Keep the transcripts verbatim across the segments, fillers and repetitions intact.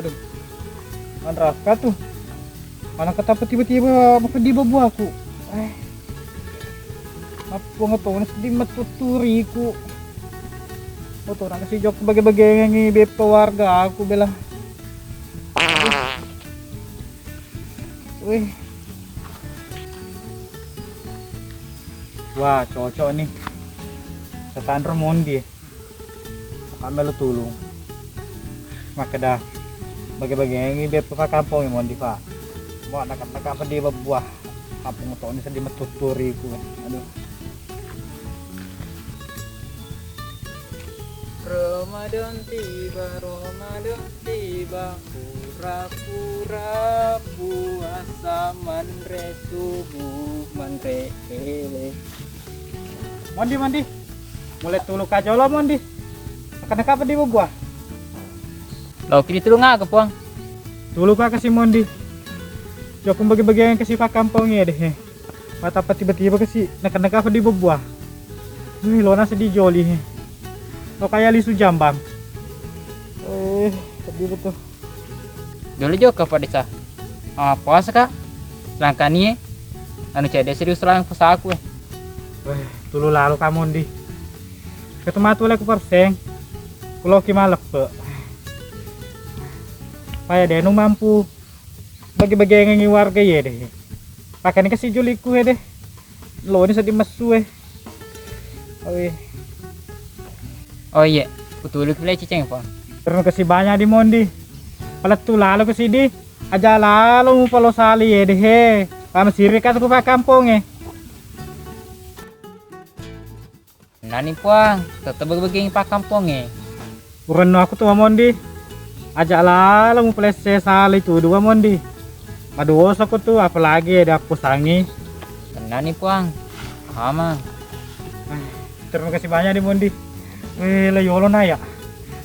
Aduh. Manraka tu. Mana ketapa tiba-tiba mapeddi babuaku. Eh. Mappuang tona seddi mattutturiku. Otona kasi jokka bage-bagengengi beppa warga aku bela. Wih. Wah, cocok nih. Setanro mondi. Maka melo tulung. Makkeda bage-bagengi beppa pakkampongnge mondi, Pak. Mau nakap-nakap di babuah. Kampung toni seddi mattutturiku. Aduh. Ramadan tiba, Ramadan tiba, pura-pura puasa manre subuh, manre ele. Mondi, mondi. Mulai tulu kajolo, mondi. Akan apa di buah? Lo kiri tulu ngaga, Puang? Tulu ka kasi, mondi. Jokung bagi-bagian kasi pakkampongnge deh. Matappa tiba-tiba kasi, naka-naka apa di buah? Wih, lona sedih joli he. Lo kaya lisu jambang. Eh, sedih betul. Dulu jokka, Pak Desa. Ah, puasa, Kak. Selangkani, eh. Anu cedde serius lang puasaku, eh. Weh, tulu lalo kamu ndi. Ketu matu leku perseng. Kuloki maleppe. Paya denu mampu bagi-bagiangengi warga ye deh. Pakani kasi juliku he deh. Loni seddi messu e. Awe. Oh iye, kutuluk pula ciceng, Pong. Terima kasih banyak di Mondi. Palettu lalo ke sidi. Aja lalo mupalo sali ye deh. Pama siri ka tu ku pakkampongnge. Nani, Puang, tette bagi-bagiangi pakkampongnge. Urenno aku tu, Mondi. Aja lalo mupalesse sali tu dua, Mondi. Madosa ko tu, apalagi ada pusangi. Tenani, Puang. Aman. Eh, terima kasih banyak di, Mondi. Eh, la yolo naya.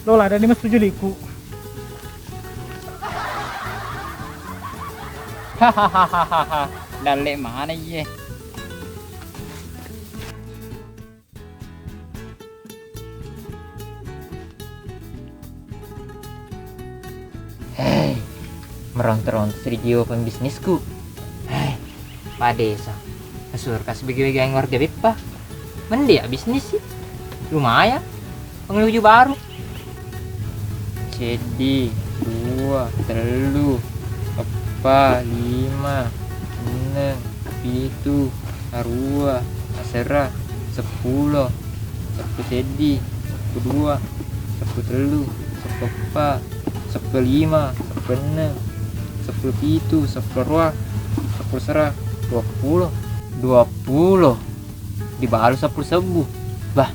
Lo la ada di mas tujuh liku. Hahaha. Dalle mana iye? Hei, meronta-ronta sri jiwa pembisnisku. Hei, Pak Desa, kasur kas bagi-bagian warga beppa. Mending ya bisnis sih. Lumayan. Pengeluju baru. Seddi, dua, tellu, eppa, lima, enneng, pitu, arua, asera, seppulo, seppulo seddi, seppulo dua, seppulo tellu, seppulo eppa, seppulo lima, seppulo enneng, seppulo pitu, seppulo arua, seppulo asera, dua pulo. Dua pulo. Dibalu seppulo sebbu. Bah,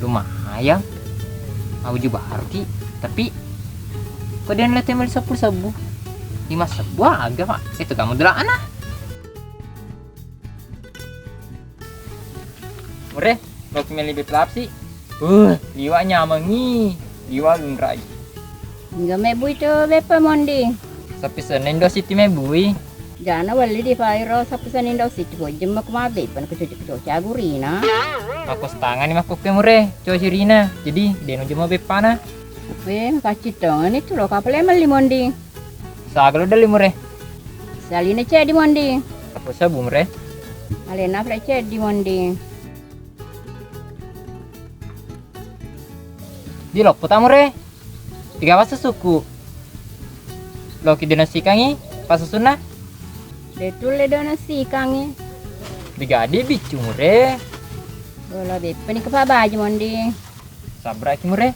lumayan. Auju baruki, tapi ko den lete meli seppulo sebbu. Lima sebbu aga, Pak. Itu kamu dulu ana. Mure, loki meli beppa lapsi. Uh, liwa nyamengi. Liwa lunrai. Enggak mebui tu beppa Mondi. Sappi seneng dosi ti mebui. Jana welli di pairo sappi seneng dosi ti hojjemma ku mabe pan ku cuci-cuci agurina. Makko setangani makko ke mure, cuci rina. Jadi deno jemma beppana. Weh, paccitongani tu lo kapale melli Mondi. Sagalo dali mure. Salina ceddi Mondi. Apa sabu mure? Alena pale ceddi Mondi. Di loppo ta mure. Tiga passusukku. Loki dena sikangi passusunna. De tulle dena sikangi. Digadi biccu mure. Bola beppani ke pabaji Mondi. Sabraki mure.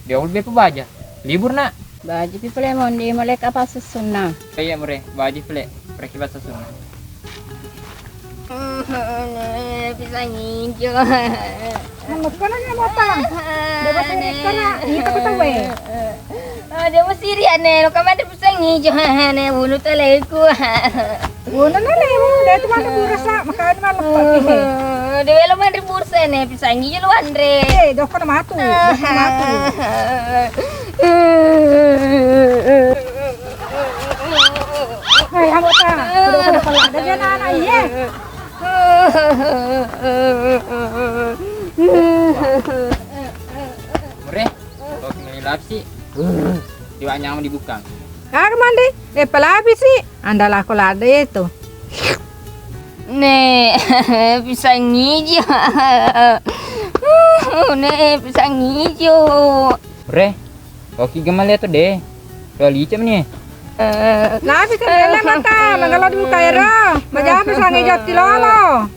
Dia ulbe pabaja. Libur nak. Baji pi pale Mondi, maleka passusunna. Iya mure, baji pale. Preki passusunna. Pisang ijo. Manukkana nya motang. Bebas ini kara, itu ketawa. Ada mesiri ane, lo kamade pisang ijo. Ne, bulu teleku. Wono na lewu, de tu mana burasa, makanya mana pake. De welo manre bursa ne, pisang ijo lo anre. Eh, doko na matu, doko na matu. Hai, anggota, kudu kudu pala. Ada dia anak iya. Mure, kau tinggal lapsi. Liwa' nyameng dibukang. Aga mandi? Eh, palapisi. Andalako ladde itu. Ne, pisang ijo. Ne, pisang ijo. Re, koki gemal ya tuh deh. Dua licem nih. Nah, pisang lele mata, mangga lo dibuka ero. Maja pisang ijo tilolo.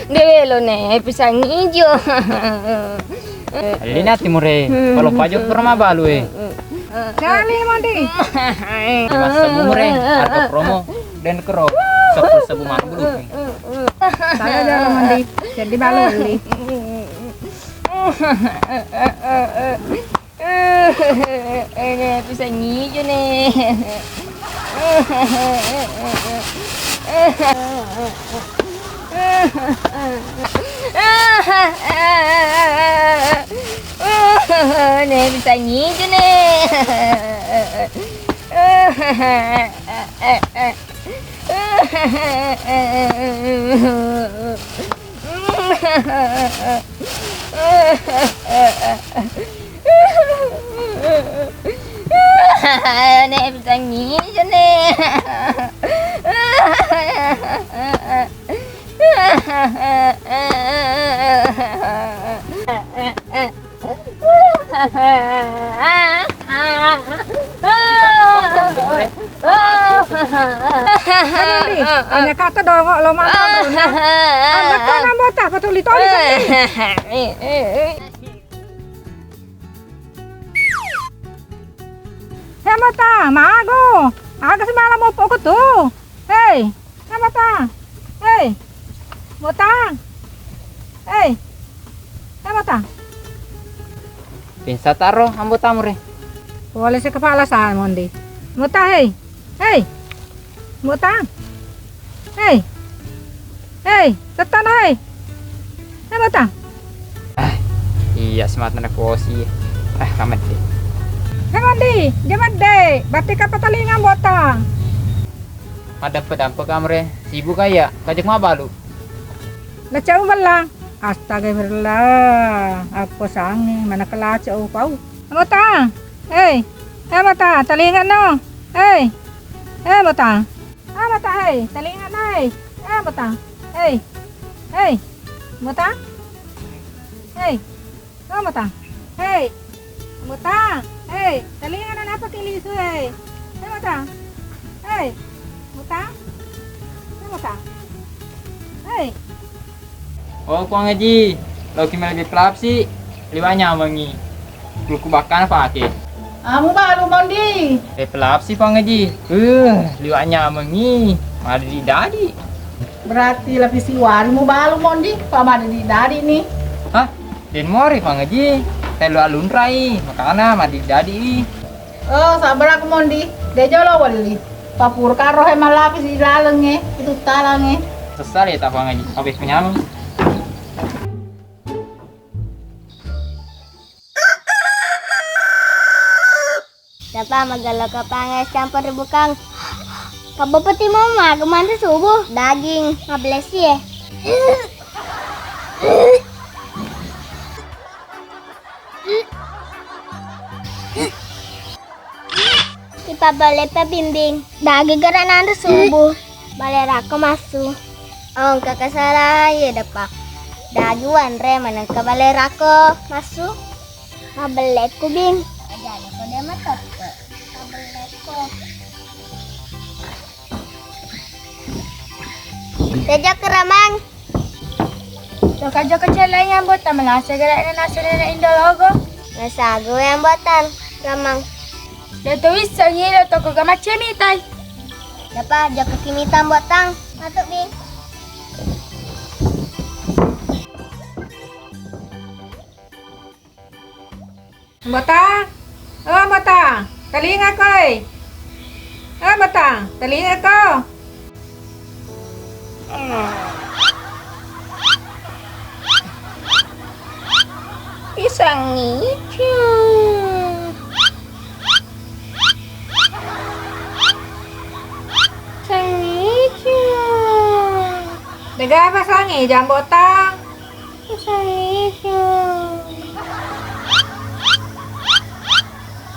Dewe lo ne, pisang ijo. Lina timure, kalau pajo pura mabalu e. Cali mandi. Masa bumure, harga promo dan kero. Sepuluh sebu marbulu. Saya jalan mandi, jadi balu beli. Ene pisang ijo ne. Ne pisang ijo ne. Ne pisang ijo ne. Hei, hanya kata dongok lo mata. Anak kan ambo tak betul itu. Hei, mata, mago. Aga semalam opo ko tu. Hei, hei, mata. Hei, mata. Hei, hei, mata. Pinsa taro ambo tamure. Boleh si kepala sa mondi. Mata, hei. Hei. Mata. Hei. Hei, tettana, hei. Hei, mata. Ah, iya, sematana kuosi. Ah, kamedde. Hei, mandi, jamedde. Batti kapatalinga mbotta. Madampe-dampe kamre. Sibuk kaya, kajak mabalu. Nacau bella. Astagfirullah. Apa sange, mana kelaca upau. Mata. Hei. Hei, mata, talinga no. Hei. Hei, mata. Ah, mata, hei, talinga no, hei. Ah, mata. Hei. Hei. Mata. Hei. Oh, mata. Hei. Mata. Hei, talinga no, napa ki lisu, hei. Hei, mata. Hei. Mata. Hei, mata. Hei. Oh, Puang Haji, loki melebi pelapsi, liwa' nyamengngi. Kuluku bakkana pake. Amu balu mondi. Eh, pelapsi, Puang Haji. Eh, liwa' nyamengngi. Madadi-dadi. Berarti lapisi wari mu balu mondi, pa madadi-dadi ni. Hah? Den mori, Puang Haji. Telu alunrai, makana madadi-dadi. Oh, sabar aku mondi. De jolo welli. Papurka rohe malapis di lalengnge, itu talangnge. Sesal ya, tak Puang Haji. Habis penyameng. Dapat magello kepang es campur bukang. Kabo peti mau makan mandi subuh. Daging, mabelesi ya. Ipabbaleppa Bimbing. Dagi gara nanre subuh. Balerakko massu. Oh, engka kesalahan ye depa. Dagi wanre manengka balerakko massu. Mabellekku, Bing. Ajana ko de matoppe. Mabellekko. Tejo keramang. Joko-joko cellai ambotta, melasa gerakna nasu nenek Indo logo. Nasagu ambotan, ramang. Leto wissengi lo toko ga macce mitai. Dapa joko kimita ambotang. Matu, Bing. Mata, oh mata, talinga ko e. Oh mata, talinga ko. Pisang ijo. Pisang ijo. Dega apa sangi jambotang? Pisang ijo.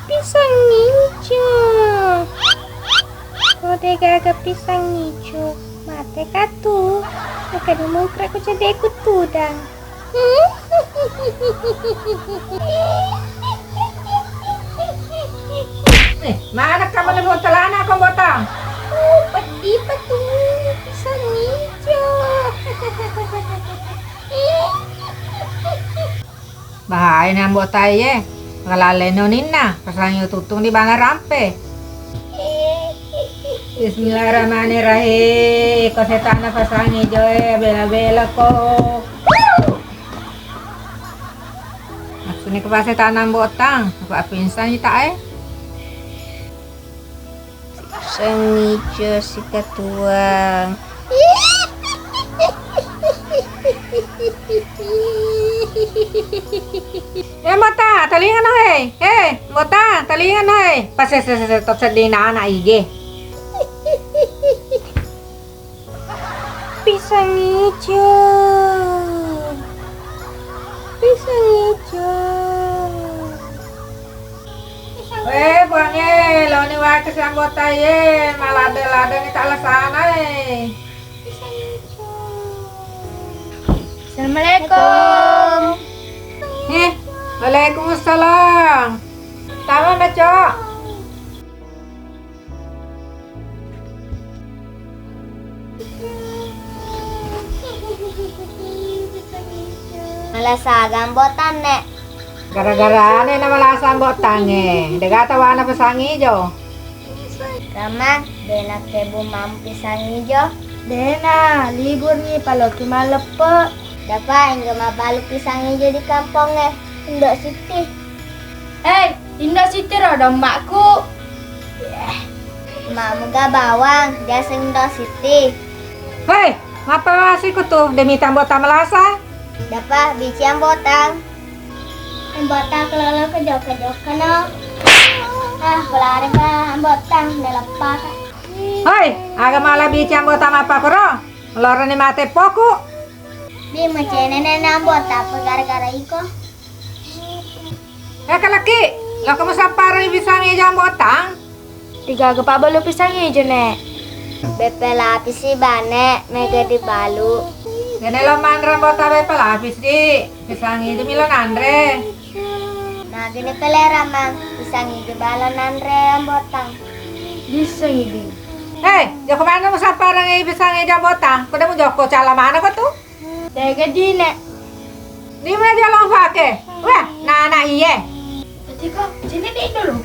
Pisang ijo. Ko degaga pisang ijo, mate katu. Maka dimungkrak ko ceddeku tudang. Eh, mana kamu nemu celana kau botang? Oh, pedih betul pisang ijo. Bahaya ni Ambo Tae. Makalale noninna, pasangi tuttung di bana rampe. Bismillahirrahmanirrahim. Ko setanna pasangi joe, bela-bela ko. Maksudnya ke setanna Ambo Tang, apa pingsan ita e? Sangijo sikatuang. Eh, Mota, talinga no, eh. Eh, Mota, talinga no, eh. Pas se, se, se, se, tok sedina anak ige. Pisang ijo. Pisang ijo. Eh, Puangnge, laoni wae ke si Ambo Tae, malade-lade ni tak lasana, eh. Assalamualaikum. Eh, waalaikumsalam. Tama, Mbak Cok. Malasa aga Ambo Tang, Nek? Gara-garane na malasa Ambo Tang e. Dega tawana pisang ijo. Ramang, de nakkebu mam pisang ijo? Dena, libur ni, paloki malleppe. Dapa, engga mabalu pisang ijo di kampong e. Indo Siti. Hei, Indo Siti ro dommakku. Makmu ga bawang, diaseng Indo Siti. Hei, mappa masiku tu, de mita Ambo Tang malasa? Dapa, biciang Ambo Tang. Ambo Tang, kelolo ke jokka-jokka no. Ah, kulari ka Ambo Tang, de leppa ka. Hei, aga mala biciang Ambo Tang mappa koro? Loroni mate poku. Di, macene nena Ambo Tang, apa gara-gara iko? Eh, Kalaki, lo kamu sappareng pisang ijo Ambo Tang? Degaga pabbalu pisang ijo, Nek? Beppe lapisi, Bane, mega dibalu. Dene lo manre Ambo Tang beppe lapisi, pisang ijo mi lo nanre. Mageni pele Ramang, pisang ijo balo nanre Ambo Tang. Pisang ijo. Hei, jokka manre musappareng pisang ijo Ambo Tang, ko de mujokka cala mana ko tu? Tega dine. Di mana dia lo fake? Wah, nana iye. Tadi kok sini ni dulu.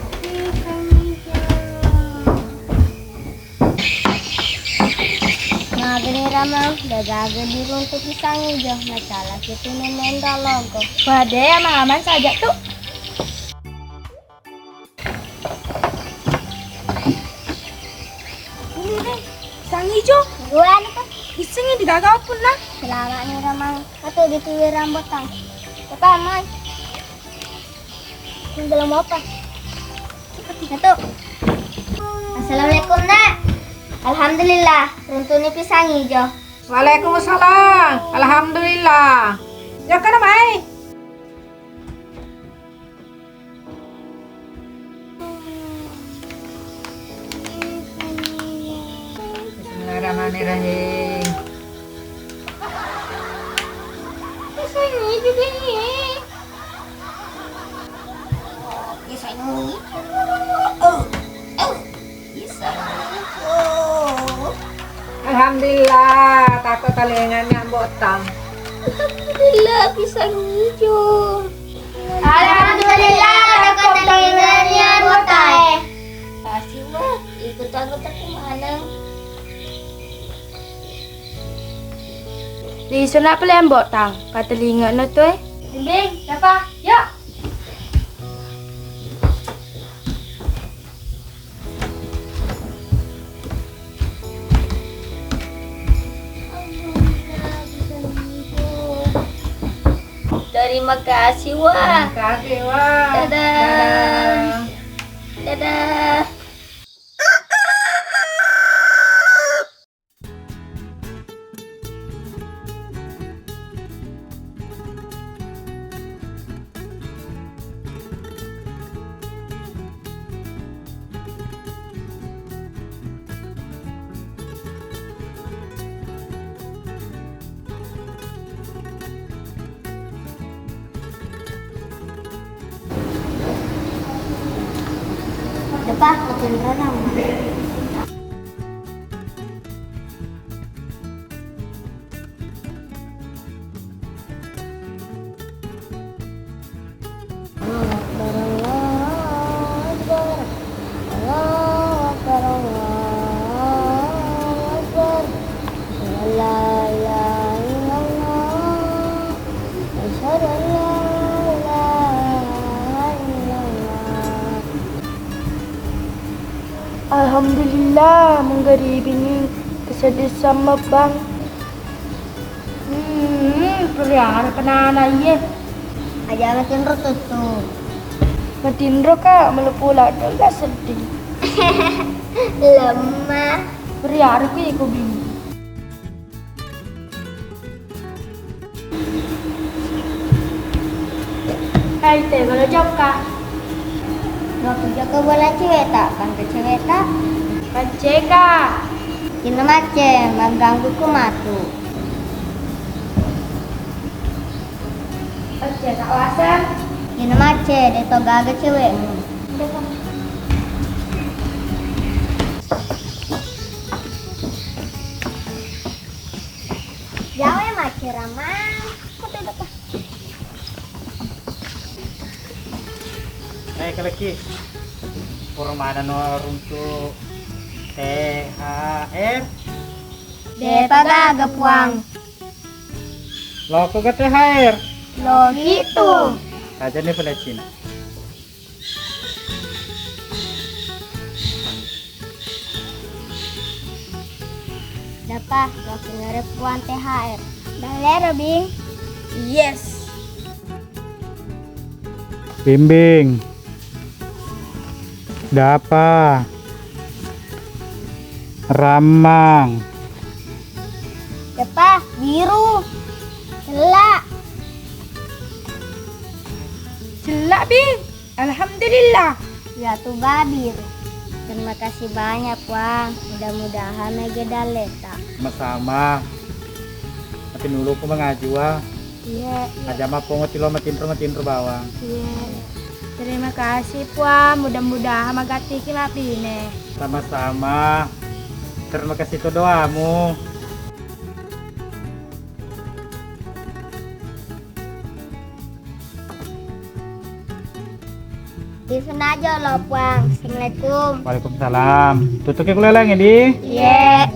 Mageni Ramang, degaga diruntu pisang ijo, macala kitu nendo longko. Wah, de aman-aman saja tu. Ini deh, pisang ijo. Dua nih, Kak. Pisang ini gagal pun nah. Selamat nih, Ramang. Atau di tuwi Ambo Tang. Apa, Mai? Ini belum apa? Satu. Assalamualaikum, Nak. Alhamdulillah, runtuni pisang ijo. Waalaikumsalam. Alhamdulillah. Jokka na, Mai. Bismillahirrahmanirrahim. Pisang ijo. Alhamdulillah, tako talengannya Ambo Tang. Alhamdulillah, pisang ijo. Alhamdulillah, tako talengannya Ambo Tang. Kasih, Wak. Ikut aku tak kemana. Lisu na pale Ambo Tang, patelingano tu e. Bimbing, siapa? Yuk. Terima kasih, Wak. Terima kasih, Wak. Dadah. Dadah. Dadah. Pak, matinro nama. Allahu Akbar, Allahu Akbar. Allahu Akbar, Allahu Akbar. Asyhadu an la ilaha illallah. Asyhadu an la ilaha illallah. Alhamdulillah, manggaribini keseddi sama bang. Hmm, puriara penana iye. Aja matinro tuttu. Matinro ka, melepu ladde seddi. Lemah. Puriara ku iko bini. Hai, te, bola jokka. Mau jokka bola cewek tak? Pantai cewek tak? Panceka. Kina macce, mengganggu ku matu. Panceka wasa. Kina macce, de to gaga cewekmu. Jawa ya macce ramang. Kau tidak Eh, kaleki. Pura manenno runtu T H R. Depa gaga, Puang. Loko ga T H R? Lo gitu. Aja nih pelaccina. Dapa, lo kengere Puang T H R. Dalle, Robing. Yes. Bimbing. Dapa. Ramang. Dapa, biru. Cella. Cella, Bing. Alhamdulillah. Ya tu babir. Terima kasih banyak, Puang. Mudah-mudahan mega dalleta. Sama-sama. Tapi dulu ku mengaji wa. Iya. Aja mappongo tilo matinro-matinro bawang. Iya. Terima kasih, Puang. Mudah-mudahan magattiki mabine. Sama-sama. Terima kasih to doamu. Di sana aja lo, Puang. Assalamualaikum. Waalaikumsalam. Tutuki kuleleng ya, Di? Iya.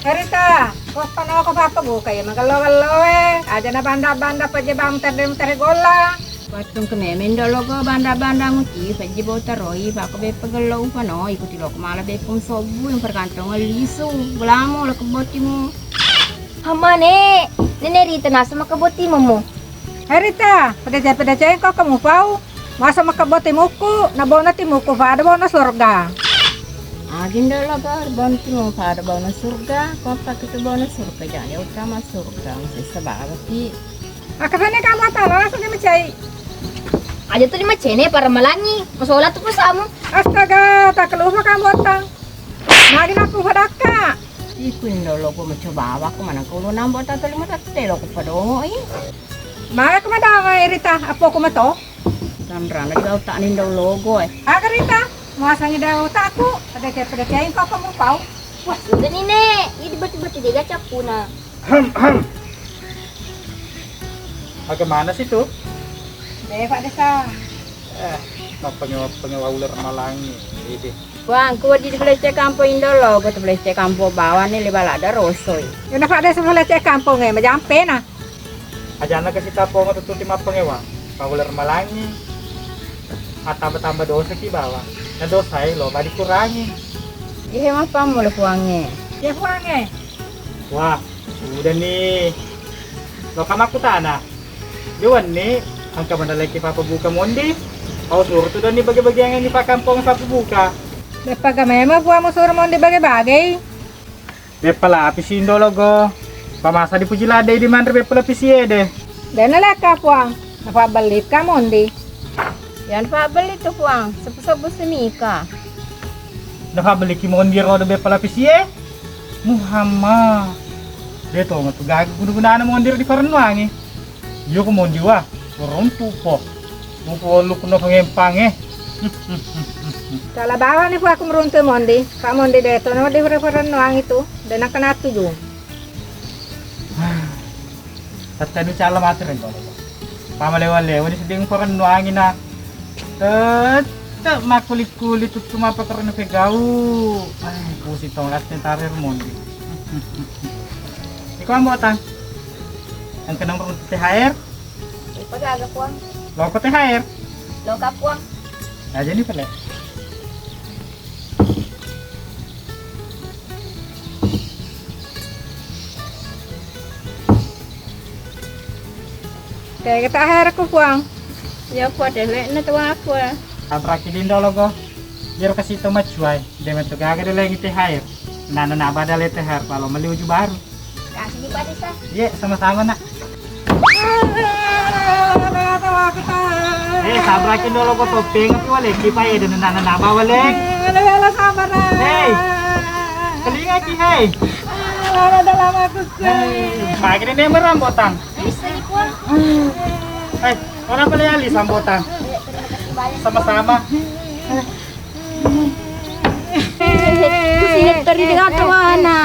Erita, ko panoko pappabuka iya magello-gello e. Aja na banda-banda pejebang terdem tergolla. Wattung ke memeng dolo go banda-banda nguci pejebo teroi pako beppa gello upano ikuti loko mala beppung sobbu yang pergantongan lisu. Gulamo lo kebbotimu. Hamane, nene Rita nasa makebbotimu mu. Hai Rita, pedece-pedece engko kamu pau. Masa makebbo timuku, na bona timuku pada bona surga. Agindo logo bona timu pada bona surga, kota kitu bona surga, jangan ya utama surga, sesa baba ki. Akasane kamu apa langsung dimecai. Aja tu dimecene para malangi, masola tu pesamu. Astaga, tak kelupa kamu otang. Magi naku fadakka. Iku indo logo mecoba awakku manang kulo nambo tatu lima tette logo padongo i. Magi ku madama Rita, apoku mato. Tanrana digau tak nindo logo e. Aga Rita, muasangi dau takku, pedece-pedece engko kamu pau. Wah, sudah ni ne, ini berarti-berarti dia gacappuna. Ham, ham. Bagaimana sih tuh? Deh, Pak Desa. Eh, mappangewa-pangewa ular malangi. Ini. Wah, ku di Belece Kampong Indo lo, ku Belece Kampong bawang ni liba lada rosoi. Ina Pak Desa Belece Kampong e, majampe na. Ajana kasi tapongo tututi mappangewa. Pawuler malangi. Attamba-tamba dosa ki bawang. Na dosa e lo badi kurangi. Ihe mappammula Puangnge. Ye Puangnge. Wah, udah nih. Lo kamaku tana. Di wenni engka manaleki pappabuka mondi. Pau suru tu doni bage-bageang ni pakkampong pappabuka. Beppa ga memang Puang musuru mondi bage-bagei. Beppa lapisi indo logo. Pamasa dipuji ladde di manre beppa lapisi ede. Dena leka Puang. Apa beli ka mondi. Yang pabbelli tu, Puang, sebbu-sebbu semika. Napabbelliki mondi ro dobe palapisie? Muhammad. De to matu gaga guna-gunana mondi ro di parennuangi. Iyo ko mondi wa, runtu po. Mupo lu kuno pengempange. Kala bawa ni aku meruntu mondi, Pak mondi de to no di parennuangi tu, de nakana tuju. Tattanu cala matu rengko. Pamalewa-lewa ni seding parennuangi na. Tette makkulit-kulit tuttu mappakarena pegau. Ai, pusi tong rasnya tarir mondi. Iko Ambo Tang. Engka nomor untuk T H R? Ipa gaga, Puang? Loko T H R. Loka, Puang. Aja ni pale. Tega T H R ku, Puang? Ya, Puang, dewek na tuang aku, eh. Sabraki dindo logo. Jero kasi to macuai. De metu gaga de lengi T H R. Nana nabada le T H R palo meli uju baru. Kasih ni Pak Desa. Iya, sama-sama, Nak. Eh, sabraki dolo ko topeng, tapi wale kipa ya, dan nana naba wale. Ada bela sabar, Nak. Hei. Telinga ki, hei. Ada dalam aku. Hei, pagi ini merambotang. Bisa di Puang. Hei, orang beli alis ambotang. Iya, terima kasih banyak. Sama-sama. Kusinget teri dengan tuana.